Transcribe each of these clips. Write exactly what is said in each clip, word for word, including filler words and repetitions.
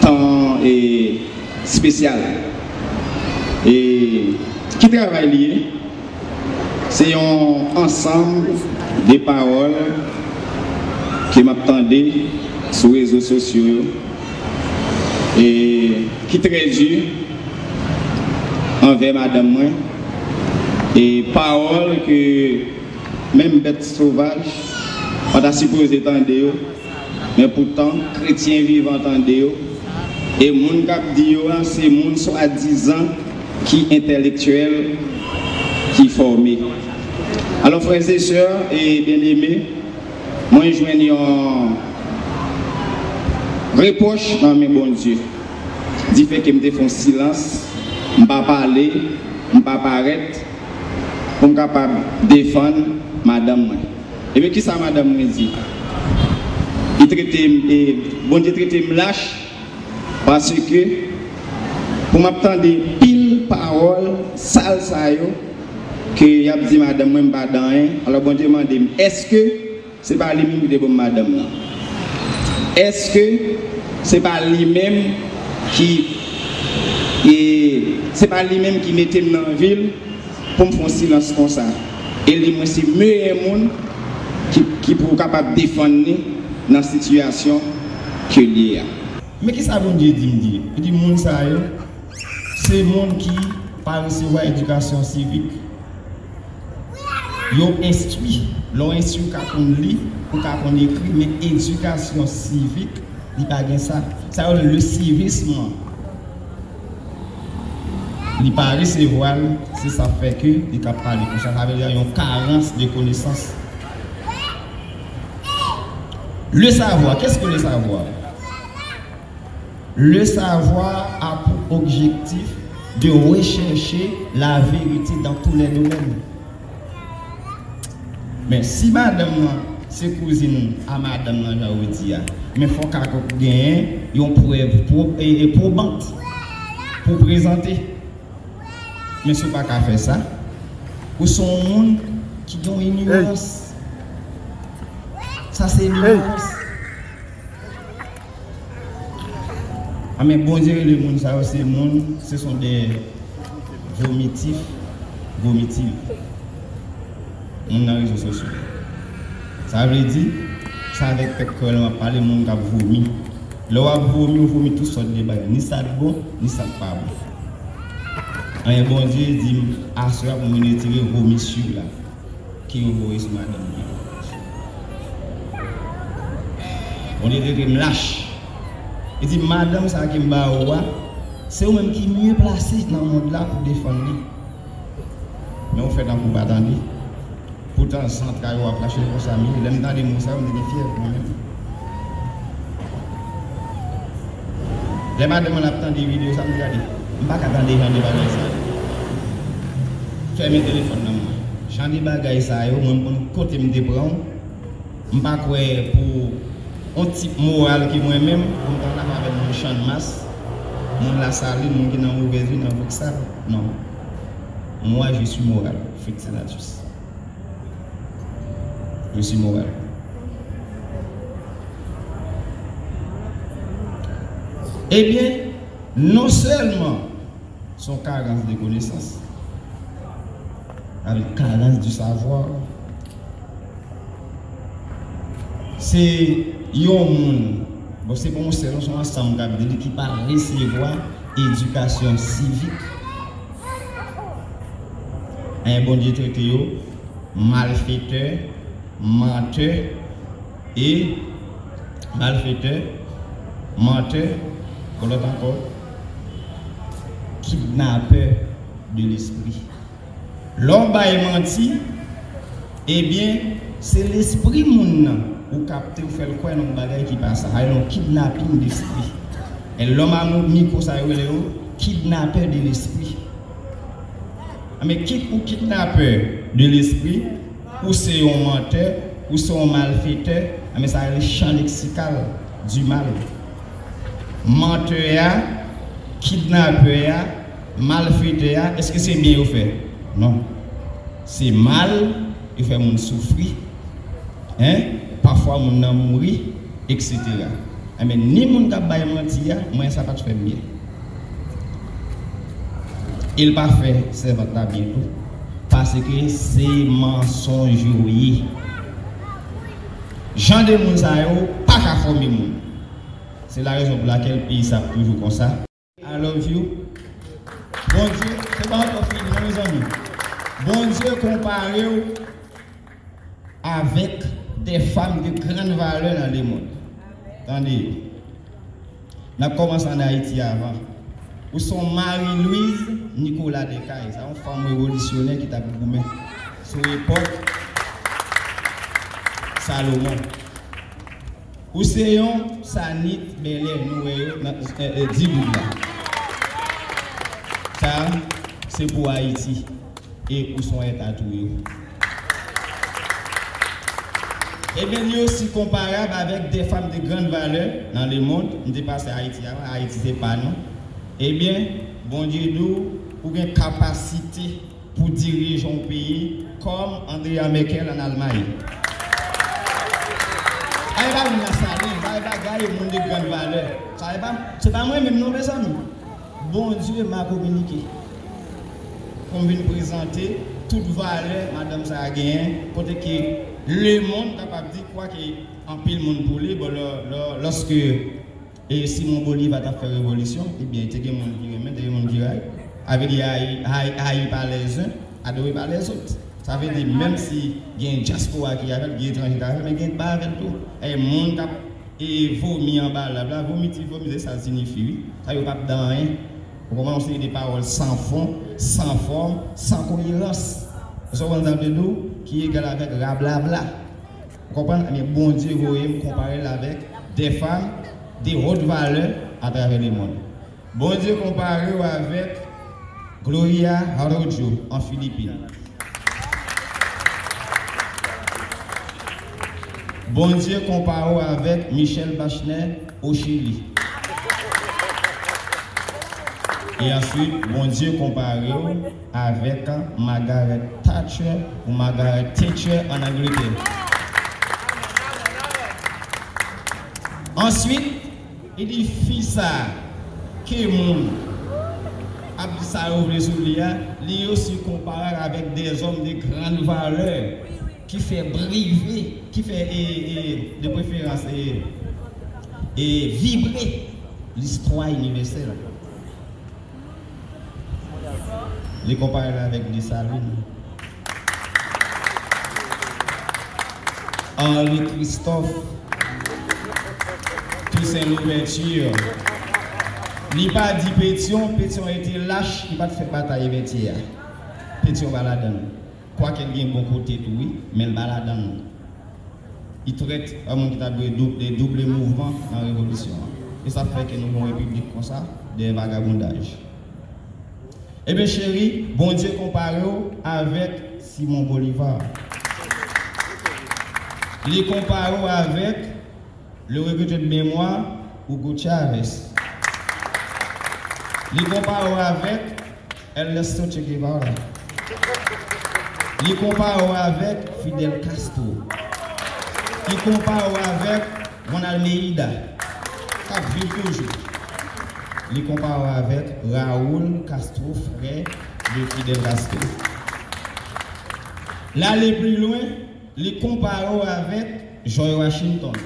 tan, e, espesyal. E ki travay li ye? Se yon ansanm de pawòl ke m ap tande sou rezo sosyo yo, e ki trè di anvè madanm mwen, e pawòl ke menm bèt sovaj pa ta sipoze tande yo, men poutan kretyen vivan tande yo, e moun k ap di yo a se moun swadizan ki entèlektyèl, ki fòme. Alò, frè e sè e byeneme, mwen jwenn yon repwòch nan men Bondye, difè ke m te fè yon silans, m pa pale, m pa parèt, pou m kapab defann madanm mwen. Ebyen, kisa madanm mwen di? Li trete m, e, Bondye trete m lach, paske pou m ap tande pil pawòl sal sa yo ke y ap di madanm mwen, m pa dan anyen. Alò, Bondye mande m, èske se pa li menm ki te ban m madanm nan? Èske se pa li menm ki, e, se pa li menm ki mete m nan vi l pou m fè yon silans konsa? E l di mwen se meyè moun ki, ki pou kapab defann li nan sitiyasyon ke l ye a. Men kisa Bondye di m di? Li di moun sa yo, se moun ki pa resevwa edikasyon sivik. Yo enstwi. Lè w enstwi, w ka konn li, ou ka konn ekri, men edikasyon sivik, li pa gen sa. Sa yo rele le civisme. Li pa resevwa l, se sa k fè ke li ka pale konsa. Sa vle di yon karans de konesans. Le savoir, qu'est-ce que le savoir? Le savoir a pour objectif de rechercher la vérité dans tous les domaines. Men si madanm nan se kouzin a madanm nan, jan yo di a, men fòk a genyen yon prèv pwo-, e, e pwobant pou prezante. Men si w pa ka fè sa, ou se yon moun ki gen yon inyorans. Sa se inyorans. Amen. Bondye rele moun sa yo, se moun, ce sont des vomitifs, vomitifs. Moun nan rezo sosyo. Sa vle di, se avèk tèt krè w m ap pale, moun k ap vomi. Lè w ap vomi, ou vomi tout sòt de bagay. Ni sa k bon, ni sa k pa bon. Anyen Bondye di m, aswè a pou m vin retire vomisur la ke yo voye sou madanm mwen. Bondye trete m lach. Li di, madanm sa ke m ba ou a, se ou menm ki mye plase nan mond la pou defann li. Men ou fè tankou w pa tande. Poutan, zantray ou ap rache l konsa, men lè m tande mo sa yo, m te gen fyèv mwen menm. Lè madanm mwen ap tande videyo sa, m di, gade, m pa ka tande jan de bagay sa yo. Fèmen telefòn nan mwen. Jan de bagay sa yo, mwen m konn kote m te pran w. M pa kwè pou yon tip moral ke mwen menm, pou m ta ann ap avè l nan Channmas, moun Lasalin, moun ki nan Movèzvi, nan Voksav. Non. Moi, je suis moral. Fritz Senatus. Je suis moral. Ebyen, non sèlman se yon karans de konesans, avèk karans de savwa, se yon moun, bon, se pa yon sèl, se yon ansanm k ap di li ki pa resevwa edikasyon sivik. Anyen Bondye trete yo malfetè, mantè e malfetè, mantè, yon lòt ankò, kidnapè de lespri. Lè w bay manti, ebyen, se lespri moun nan ou kapte, ou fè l kwè nan yon bagay ki pa sa. Sa rele yon kidnaping de lespri. E lòm a mikwo sa yo rele yo kidnapè de lespri. Anben, kit ou kidnapè de lespri, ou se yon mantè, ou se yon malfetè, anben, sa rele chan leksikal di mal. Mantè a, kidnapè a, malfetè a, èske se byen yo fè? Non. Se mal, yo fè moun soufri. Hein? Pafwa moun nan mouri, etsetera. Enben, ni moun k ap bay manti a, mwen sa pa t fè m byen. E l pa fè sèvant la byen tou, paske se mansonj yo ye. Jan de moun sa yo pa ka fòme moun. Se la rezon pou lakèl peyi sa ap toujou konsa. I love you. Bondye, se pa ankò fini, non, mezanmi. Bondye konpare w avec des femmes de grande valeur dans le monde. Tande, n ap kòmanse ann Ayiti avan. Ou se yon Marie Louise Nicolas Descailles, sa yon fanm revolisyonè ki t ap goumen sou epòk Salomon. Ou se yon Sanit Bèlè, nou wè yo nan, eh, eh, di goud la. Sa, se pou Ayiti. E ou se yon èt a touye. Ebyen, li osi konparab avèk de fanm de grann valè nan lemonn. M te pase Ayiti avan, Ayiti se pa nou. Ebyen, Bondye di w, ou gen kapasite pou dirije yon peyi kòm Angela Merkel ann Almay. Ay pa moun nan Salin, bay bagay moun de grann valè. Sa e pa, se pa mwen menm non, mezanmi. Bondye m a kominike pou m vin prezante tout valè madanm sa a genyen, kote ke lemonn kapab di, kwake anpil moun pou li, bon, lò, lò, lòske e Simon Bolivar t ap fè revolisyon, ebyen, te gen moun ki renmen, te gen moun ki rayi. Sa vle di, haï, haï, haï par les uns, adoré par les autres. Sa vle di, menm si gen dyaspora ki avè l, gen etranje ki avè l, men gen pa avè l tou. E moun k ap, e, vomi anba lab la, vomi ti vomi, se sa l siyifi, wi. Sa yo p ap dan anyen. Ou konprann, yon seri de pawòl san fon, san fòm, san koyerans. Ou konprann sa m vle di w? Ki egal avèk rablabla. Ou konprann? Ebyen, Bondye voye m konpare l avèk de fanm de haute valeur atravè lemonn. Bondye konpare w avèk Gloria Jarocho an Filipin. Bondye konpare w avèk Michelle Bachelet o Chili. E answit, Bondye konpare w avèk Margaret Thatcher ou Margaret Thatcher ann Angletè. Answit, li di fi sa a ke moun ap di sa yo vle sou li a, li osi konpare avèk des hommes de grande valeur ki fè brive, ki fè, e, e, de preferans, e, e vibre listwa inivèsèl. Li konpare l avèk Desalin, Henri Christophe, Toussaint Louverture. Li pa di Petyon, Petyon rete lach, li pa t fè batay Vètyè a. Petyon pa ladan l. Kwake l gen bon kote tou, wi, men l pa ladan l. Li trèt a moun ki ta dwe dou-, de double mouvman nan revolisyon an. E sa fè ke nou gen yon repiblik konsa, de vagabondaj. Ebyen, cheri, Bondye konpare w avèk Simon Bolivar. Li konpare w avèk le regretté de mémoire, Hugo Chavez. Li konpare w avèk Ernesto Che Guevara. Li konpare w avèk Fidel Castro. Li konpare w avèk Juan Almeida, k ap viv toujou. Li konpare w avèk Raúl Castro, frè de Fidel Castro. L ale pli lwen, li konpare w avèk George Washington.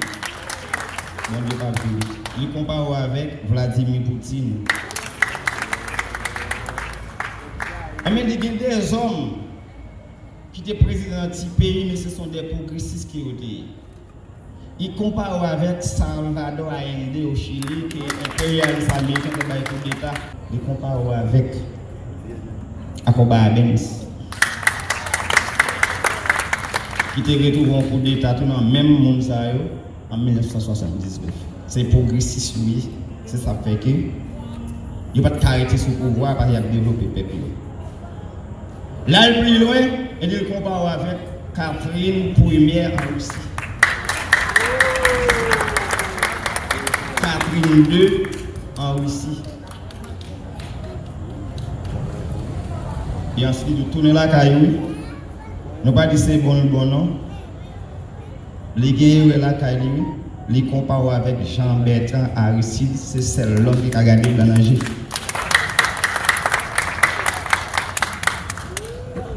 Bondye pa vle. Li konpare w avèk Vladimir Putin. Enben, li gen de zòm ki te prezidan nan ti peyi, men se son de pwogresis ke yo te ye. Li konpare w avèk Salvador Allende o Chili, ke enperyalis ameriken te bay koudeta. Li konpare w avèk Jacob Arbenz, ki te retwouve yon koudeta tou nan menm moun sa yo an mil nèf san swasanndiznèf. Se pwogresis yo ye. Se sa k fè ke yo pa t ka rete sou pouvwa a, paske y ap devlope pèp yo. L al pli lwen, e li konpare w avèk Catherine Premyè an Risi. Catherine de an Risi. E answit, li tounen lakay li, wi. Nou pa di se bon l bon, non. Li gen erè lakay li, wi. Li konpare w avèk Jean Bertrand Aristide, se sèl lòm ki ka gade l nan je.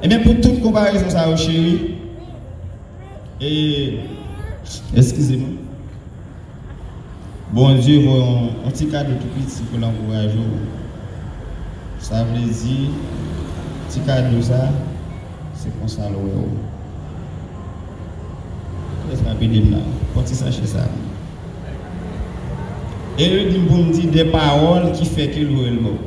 Ebyen, pou tout konparezon sa yo, cheri, e, eskize mwen, Bondye voye yon, yon ti kado tou piti pou l ankouraje w. Sa vle di, ti kado sa, se konsa l wè w. Kiyès k ap ede m la? Pran ti sachè sa. E li di m pou m di de pawòl ki fè ke l voye l ba w.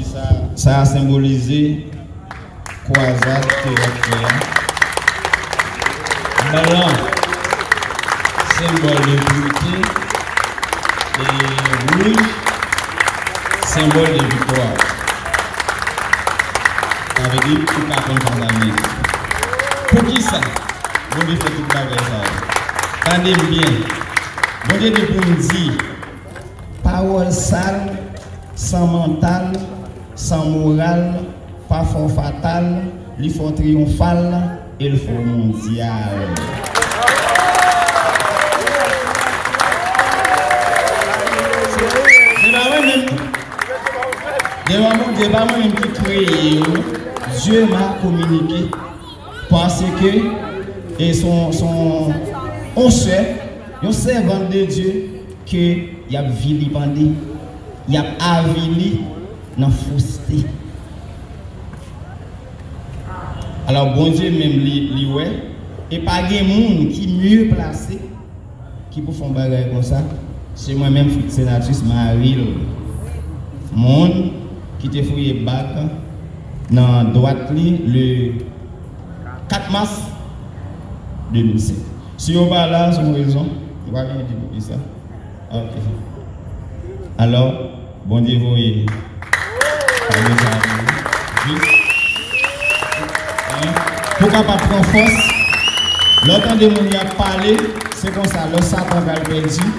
Sa, sa a senbolize kwazad ke w ap fè a. Blan, senbòl de purite, e wouj, senbòl de viktwa. Sa vle di, ou ka konn sa sa vle di. Poukisa Bondye fè tout bagay sa yo? Tande m byen. Bondye di pou m di, pawòl sal, san mantal, san moral, pa fò fatal, li fò triyonfal, e l fò mondyal. Se pa mwen menm. Devan Bondye, pa mwen menm ki kreye yo. Dieu m'a communiqué. Paske, e son, son, on sè, yon sèvant de Dieu, ke y ap vilipande, y ap avili nan foste. Alò, Bondye menm li, li wè, e pa gen moun ki mye plase ki pou fè yon bagay konsa. Se mwen menm, Fritz Senatus, mari l. Moun ki te fouye bak nan dwat li le kat mas de mil senk. Si yo pa la, se yon rezon. Yo pa vin di poukisa. Ok. Alò, Bondye voye kado sa pou ou. Jis, hein, pou w kapab pran fòs. Lè w tande moun y ap pale, se konsa, lè Satan pral pèdi,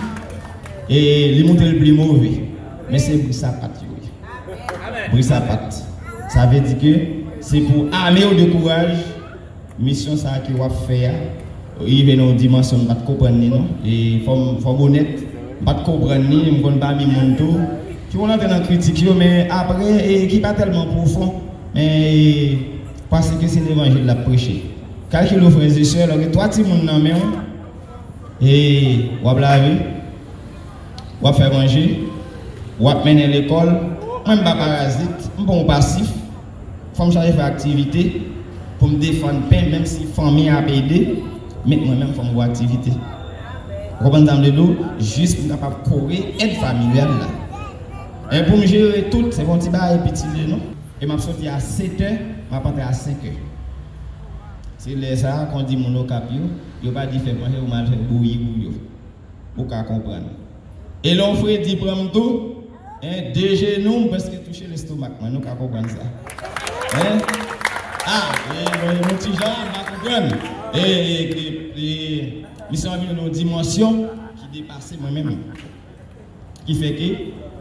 e li montre l pi move. Men se bri sapat yo ye. Bri sapat. Sa vle di ke se pou ame w de kouraj. Misyon sa a ke w ap fè a, rive nan yon dimansyon m pa t konprann li non. E fò m, fò m onèt, m pa t konprann li, m konn pami moun tou ki konn antre nan kritik yo, men apre, e ki pa tèlman pwofon, men, e, paske se levanjil l ap preche. Kalkile w, frè e sè, lè w gen twa timoun nan men w, e w ap lave, w ap fè manje, w ap mennen lekòl. Mwen, m pa parazit, m pa yon pasif. Fò m chache fè aktivite pou m defann pen, menm si fanmi an ap ede, men mwen menm, fò m gwo aktivite. Ou konprann sa m vle di w? Jis pou m kapab kore èd familyal la. E pou m jere tout, se pa yon ti bagay piti li ye non. E m ap soti a sèt è, m ap antre a senk è. Se lè sa a, kon di moun Okap yo, yo pa di fè manje, ou m al fè bouyi pou yo. Ou ka konprann. E lè yon fredi pran m tou, en, de jenou m prèske touche lestomak mwen, nou ka konprann sa. En? A, e, bon, yon ti jan, m pa konprann. E, e, e, e, misye an vin nan yon dimansyon ki depase mwen menm. Ki fè ke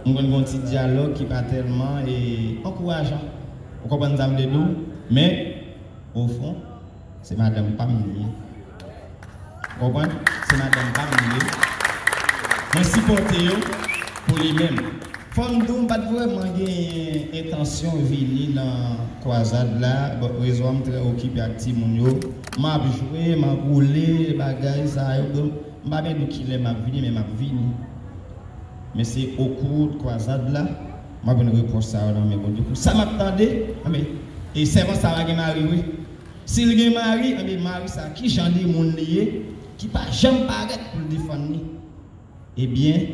m konn gen yon ti dyalòg ki pa tèlman, e, ankourajan. Ou konprann sa m vle di w? Men, ofon, se madanm pa m li ye. Ou konprann? Se madanm pa m li ye. Mwen sipòte yo pou li menm. Fò m di w, m pa t vrèman genyen entansyon vini nan kwazad la. Bon, rezon an, m trè okipe ak timoun yo. M ap jwe, m ap woule, bagay sa yo. Donk, m pa byen di w kilè m ap vini, men m ap vini. Men se okou kwazad la, m ap jwenn repons sa yo nan men Bondye. Pou sa m ap tande, anben, e sèvant sa pa gen mari vre. Si l gen mari, anben, mari sa, ki jan de moun li ye, ki pa janm parèt pou l defann li? Ebyen,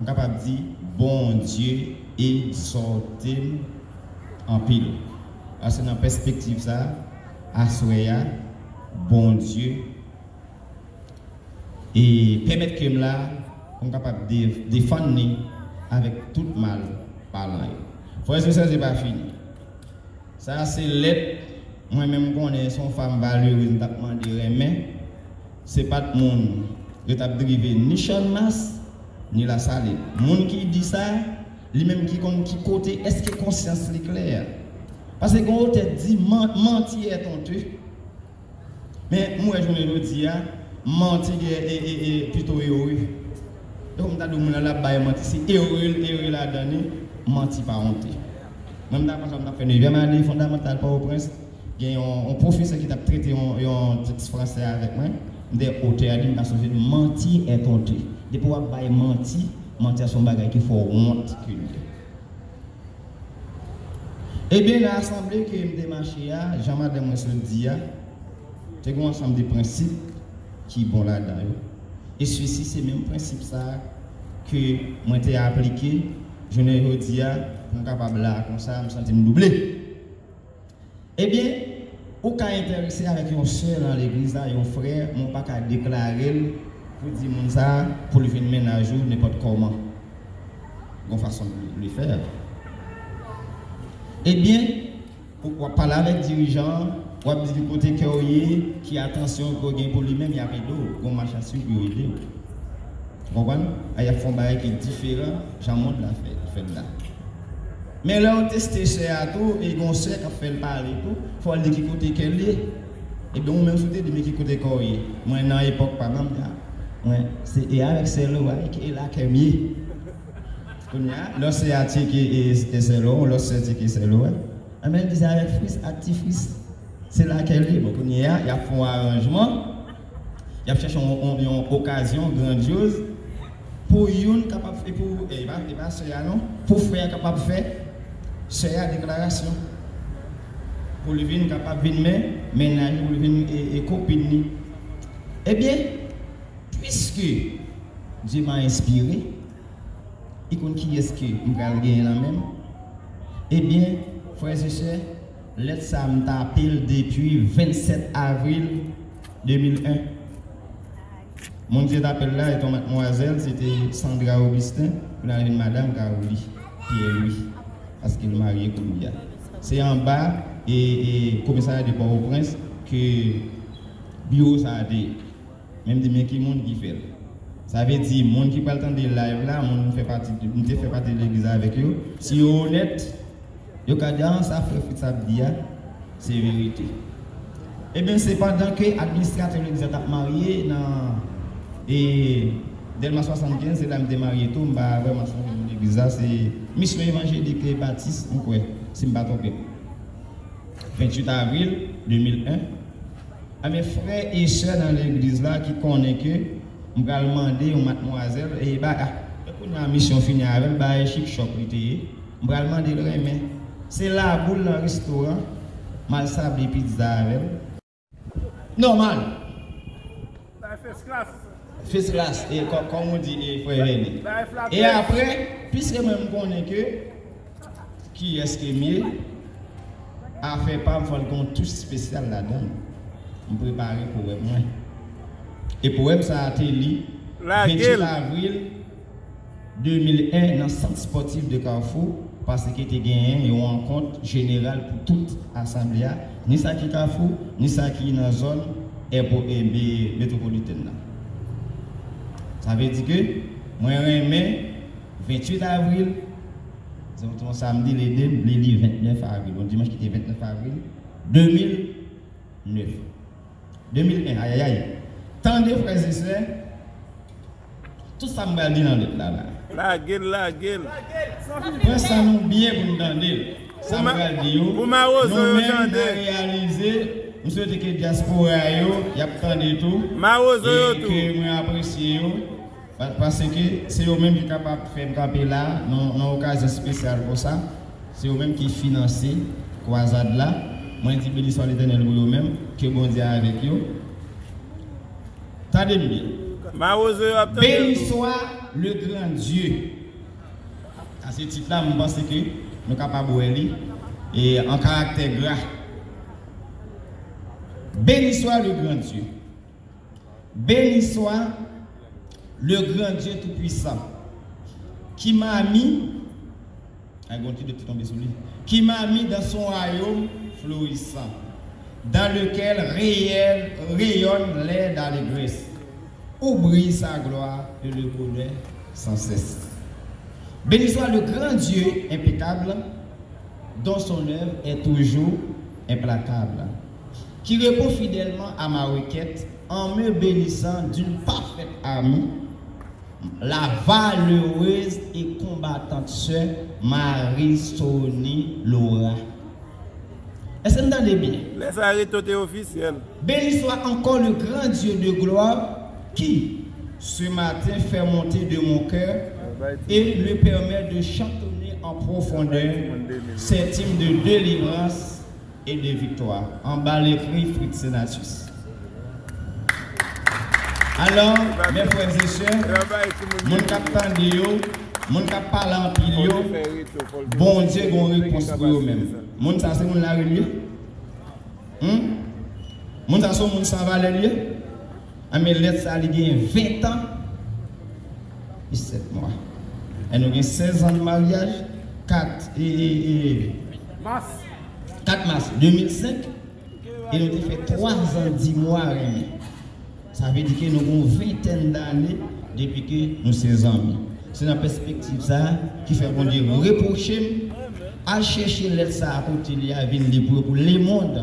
m kapab di, Bondye egzòte m anpil. Paske nan pèspektiv sa, aswè a, Bondye e pèmèt ke m la pou m kapab de-, defann li avèk tout mal palan yo. Frè e sè, se pa fini. Sa a se lèt, mwen menm m konnen se yon fanm valerez m t ap mande renmen. Se pa t moun yo t ap drive ni Channmas, ni Lasalin. Moun ki di sa, li menm ki konn ki kote, èske konsyans li klè? Paske gen yon otè ki di, man- manti est honteux. Men, m wè jounen jodi a, manti gen, e, e, e, pito ere. Donk, m ta di w moun nan l ap bay manti, se ere l ere ladan li, manti pa onte. Mwen, m ta panse m t ap fè nevyèm ane fondamantal Pòtoprens, gen yon, yon pwofesè ki t ap trete yon, yon tèks fransè avèk mwen, m te otè a di, m ta sonje, manti est honteux. Depi w ap bay manti, manti a se yon bagay ki fè w wont ke l ye. Ebyen, nan asanble ke m te mache a, jan madanm mwen sot di a, te gen yon ansanm de prensip ki bon ladan yo. E sesi, se menm prensip sa a ke mwen te aplike jounen jodi a, pou m kapab la konsa, m santi m double. Ebyen, ou ka enterese avèk yon sè nan legliz la, yon frè, men w pa ka deklare l pou di moun sa a pou l vin mennaj ou nenpòt kòman. Gon fason pou l fè. Ebyen, ou w ap pale avèk dirijan an, w ap di li kote kè w ye, ki atansyon ke w gen pou li menm, y ap ede w. Gon mach a swiv pou yo ede w. Ou konprann? A, y ap fè yon bagay ki diferan jan mond la fè, fè l la. Men lè w teste sè a tou, e gon sè k ap fè l pale tou, fò l di ki kote kè l ye. Ebyen, ou menm, si w te di, men ki kote kè w ye? Mwen, nan epòk pa m, m di, a, mwen, se e avèk sè Lora, e ke- e la kè m ye. Kounye a, lòt sè a tcheke e, e sè Lora, lòt sè tcheke sè Lora. Anben, l di se avèk Fris ak Ti Fris. Se la kè l ye. Bon, kounye a, y ap fè yon aranjman. Y ap chèche yon, yon, yon okazyon grandyoz pou youn kapab, e pou, e pa, e pa sè a non, pou frè a kapab fè sè a deklarasyon. Pou li vin kapab vin men, mennaj li, pou li vin e, e kopin li. Ebyen, puiske Dye m'a enspire, li konn kiyès ke m pral genyen nan men m. Ebyen, frè e sè, lèt sa a m tape l depi vennsèt avril de mil en. Moun ki te tape l la, se te yon madmwazèl, se te Sandra Augustin, kounye a l vin madanm Caroli Pierre Louis, paske l marye kounye a. Se anba e, e komisarya de Pòtoprens ke biwo sa a te ye. Men m di, men ki moun ki fè l? Sa vle di, moun ki pral tande live la, moun m fè pati, m te fè pati de legliz la avèk yo, si yo onèt, yo ka di, a, sa frè Fritz ap di a, se verite. Ebyen, se pandan ke administratè legliz la t ap marye nan, e, Dèlma swasannkenz, se la m te marye tou, m pa vrèman sonje non legliz la, se Misyon Evanjelik Batis, m kwè, si m pa twonpe m. Ventuit avril de mil en, Ebyen, frè e sè nan legliz la ki konnen ke m pral mande yon madmwazèl, e ba, a, e kounye a misyon fini avè l, bagay chik chòk li te ye. M pral mande l renmen. Se laboul nan restoran, m al sable pizza avè l. Nòmal. Bay fes klas. Fes klas, e kò- kòm ou di, e frè Veni. Bay flatè. E apre, piske mwen m konnen ke kiyès ke m ye, afè pa m fò l gen yon touch espesyal ladan l. M prepare powèm mwen. E powèm sa a te li Lage l. Ventuit avril de mil en nan sant spòtif de Kafou, paske te genyen yon rankont jeneral pou tout asanble a, ni sa ki Kafou, ni sa ki nan zòn èpo- e, me- metwopolitèn nan. Sa vle di ke mwen renmen ventuit avril, se yon samdi, l ede m, li li ventnèf avril, yon dimanch ki te ventnèf avril de mil nèf. De mil en, ayayay. Tande, frè e sè, tout sa m pral di nan lèt la, la. Lage l, lage l. Pran san nou byen pou n tande l. Sa m pral di yo, nou menm n a reyalize, m swete ke dyaspora yo, y ap tande tou, e ke mwen apresye yo, pa- paske se yo menm ki kapab fè m kanpe la, nan, nan okazyon espesyal konsa. Se yo menm ki finanse kwazad la. Mwen di, beni swa Letènèl pou yo menm, ke Bondye avèk yo. Tande m byen. Mawozo yo ap tande. Beni swa le gran Dye. Sa se tit la, m panse ke nou kapab wè li, e an karaktè gra. Beni swa le gran Dye. Beni swa le gran Dye toupwisan, ki m'a mis, ay, gon ti dòt ki tonbe sou li, qui m'a mis dans son royaume florissant, dans lequel rayonnent l'air d'allégresse, où brille sa gloire et le bonheur sans cesse. Béni soit le grand Dieu impeccable, dont son œuvre est toujours implacable, qui répond fidèlement à ma requête en me bénissant d'une parfaite amie, la valeureuse et combattante sœur Marie Sony Laura. Èske n tande byen? Lè sa reto te ofisyèl. Béni soit encore le grand Dieu de gloire qui, ce matin, fait monter de mon cœur et me permet de chantonner en profondeur cet hymne de délivrance et de victoire. Anba lekri Fritz Senatus. Alò, mes frères et sœurs, moun k ap tande yo, moun k ap pale anpil yo, Bondye gen yon repons pou yo menm. Moun sa se moun Laril ye? Hmm? Moun sa se yon moun san valè li ye? Anben, lèt sa li gen ven tan e sèt mwa. E nou gen sèz an de maryaj, kat, e, e, e, kat mas de mil senk, e nou te fè twa zan di mwa renmen. Sa vle di ke nou gen yon ventèn dane depi ke nou se zanmi. Se nan pèspektiv sa a ki fè Bondye repwoche m al chèche lèt sa a kote li a, vin li pou yo, pou lemonn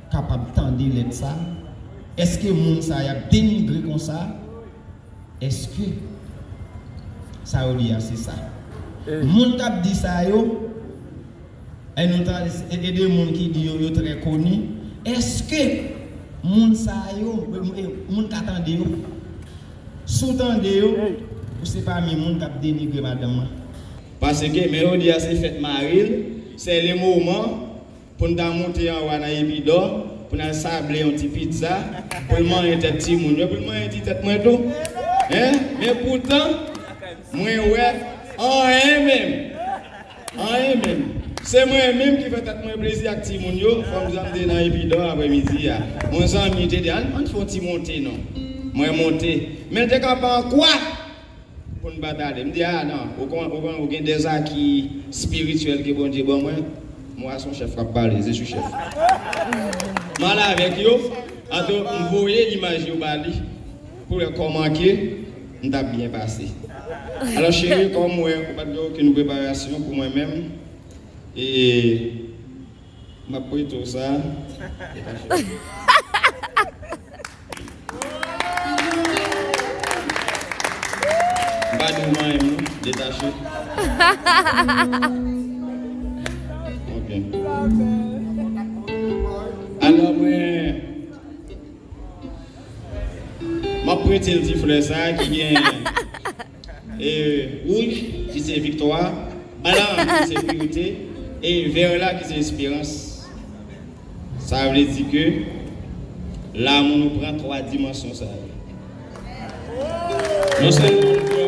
kapab tande lèt sa a. Èske moun sa y ap denigre konsa? Èske sa yo di a se sa? Moun k ap di sa yo, e nou ta, e, e de moun ki di yo, yo trè koni, èske moun sa yo, e, moun ka tande yo? Si w tande yo, ou se pami moun k ap denigre madanm lan. Paske mèkredi a se fèt mari l, se le moman pou n ta monte anwa nan Epidò, pou n al sable yon ti pizza, pou l manyen tèt timoun yo, pou l manyen ti tèt mwen tou. Hein? Men poutan, mwen wè anyen menm. Anyen menm. Se mwen menm ki fè tèt mwen plezi ak timoun yo, fò m janm te nan Epidò aprèmidi a. Yon zanmi te di, "Ann, ann fè yon ti monte non." Mwen monte. Men l te kanpe an kwa pou n pa t ale. M di, "A non, ou konn, ou konn, ou gen dèzaki espirityèl ke Bondye ban mwen." Mwen se yon chèf k ap pale, je suis chef. M ale avèk yo, anto m voye imaj yo ba li, pou l wè kòman ke m t ap byen pase. Alò, cheri, kòm m wè ou pa t gen okenn preparasyon pou mwen menm, e m ap prete w sa. M pa di w manyen m non, detache. Ok. Alò, mwen, m ap prete l ti flè sa a ki gen, e, wouj, ki se viktwa, blan, ki se purite, e vè la, ki se esperans. Sa vle di ke la, moun, nou pran twa dimansyon sa yo. Non sèlman nou pran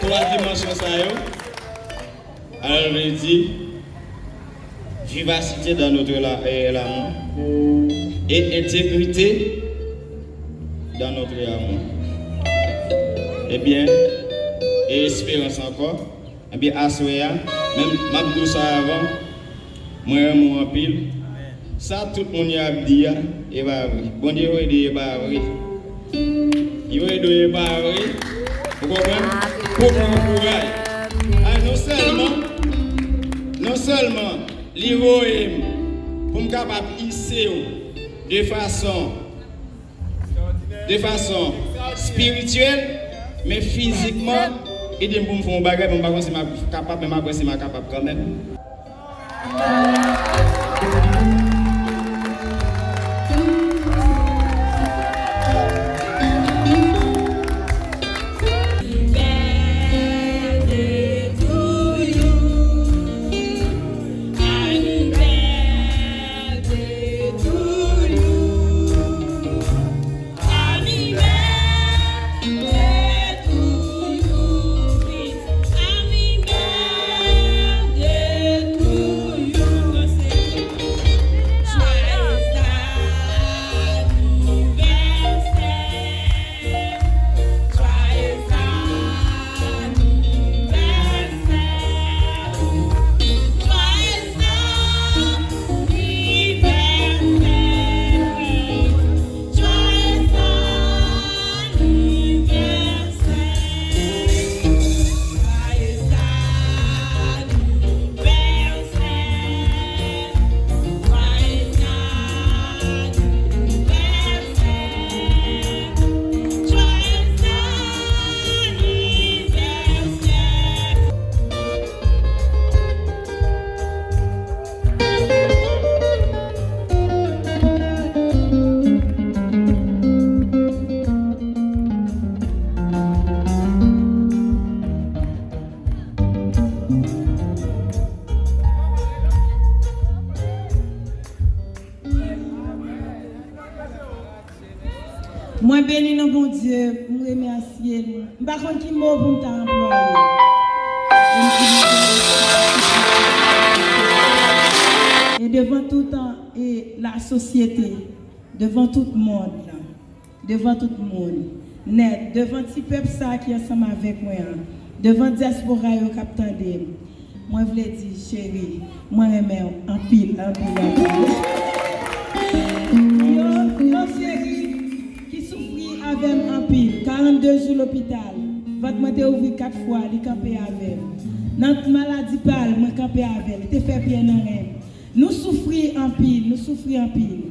twa dimansyon sa yo, alò, vle di vivasite dans notre la-, euh, l'amour et intégrité dans notre amour. Ebyen, e esperans ankò. Ebyen, aswè a, menm m ap di w sa avan, mwen renmen w anpil. Sa tout moun yo ap di a, e pa vre. Bondye yo ede, e pa vre. Yo ede, e pa vre. Ou konprann? Pou pran kouraj. A, non sèlman, non sèlman li voye m pou m kapab ise w de fason de fason espirityèl, men fizikman, ede m pou m fè yon bagay, men m pa konn si m ap kapab, men m ap wè si m a kapab kanmenm. Mwen beni non Bondye, m remèsye l. M pa konn ki mo pou m ta anplwaye. E m di e devan tout an, e lasosyete, devan tout mond lan, devan tout moun, nèt, devan ti pèp sa ki ansanm avèk mwen an, devan dyaspora yo k ap tande m, mwen vle di, cheri, mwen renmen w anpil, anpil, anpil. Yon, yon cheri ki soufri avè m anpil, karannde jou lopital, vant mwen te ouvri kat fwa, li kanpe avè m. Nan maladi pa l, mwen kanpe avè l, li te fè pye nan ren m. Nou soufri anpil, nou soufri anpil.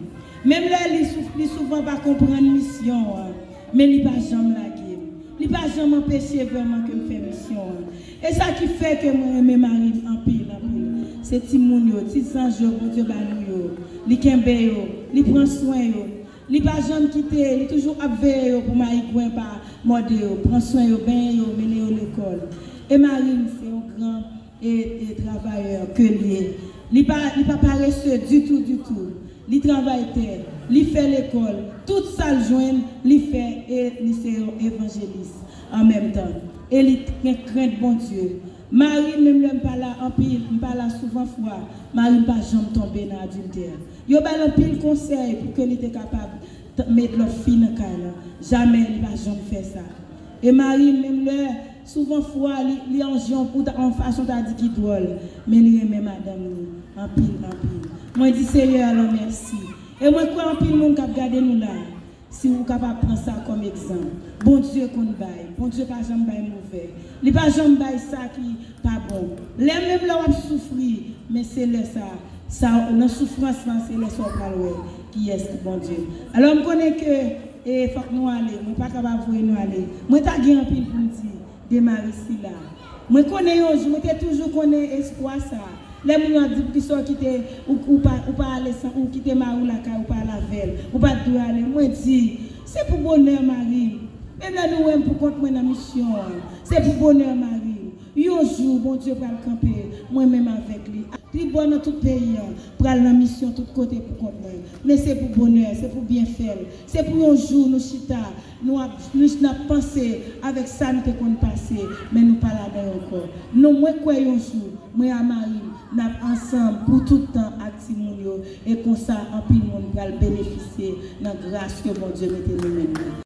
Menm lè li souf-, li souvan pa konprann misyon an, men li pa janm lage m. Li pa janm anpeche vrèman ke m fè misyon an. E sa ki fè ke mwen renmen mari m anpil, anpil. Se timoun yo, ti zanj yo Bondye ba nou yo. Li kenbe yo, li pran swen yo. Li pa janm kite, li toujou ap veye yo pou mayigwen pa mòde yo, pran swen yo, benyen yo, mennen yo lekòl. E mari m se yon gran e, e travayè ke l ye. Li pa, li pa parese ditou, ditou. Li travay tè, li fè lekòl, tout sa l jwenn, li fè e li se yon evanjelis an menm tan. E li gen krent Bondye. Mari m, menm lè m pa la anpil, m pa la souvan fwa, mari m pa janm tonbe nan adiltè. Yo ba l anpil konsèy pou ke li te kapab t-, met lòt fi nan kay lan. Jamè li pa janm fè sa. E mari m, menm lè souvan fwa li, li anje yon, yon fason ta di ki dwòl, men li renmen madanm li anpil, anpil. Mwen di Seyè a lan mèsi. E mwen kwè anpil moun k ap gade nou la, si ou kapab pran sa kòm egzanp. Bondye konn bay. Bondye pa janm bay movè. Li pa janm bay sa ki pa bon. Lè menm lè w ap soufri, men se lè sa, sa nan soufrans lan, se lè sa w pral wè kiyès ki Bondye. Alò, m konnen ke, e, fòk nou ale. Mwen pa kapab voye nou ale. Mwen ta gen anpil pou m di de mari sila. Mwen konnen yon jou, mwen te toujou konnen espwa sa. Lè moun yo ap di poukisa w kite, ou, ou pa, ou pa ale san, ou kite mari w lakay, ou pa ale avè l, ou pa t dwe ale. Mwen di, se pou bonè mari m. Menm lè nou wè m pou kont mwen nan misyon an, se pou bonè mari m. Yon jou, Bondye pral kanpe, mwen menm avèk li. Tribò nan tout peyi an, pral nan misyon tout kote pou kont mwen. Men se pou bonè, se pou byenfè l. Se pou yon jou nou chita, nou ap, nou, n ap panse avèk sa n te konn pase, men nou pa ladan l ankò. Non, mwen kwè yon jou, mwen a mari m, n ap ansanm pou tout tan ak timoun yo, e konsa anpil moun pral benefisye nan gras ke Bondye mete nan men nou.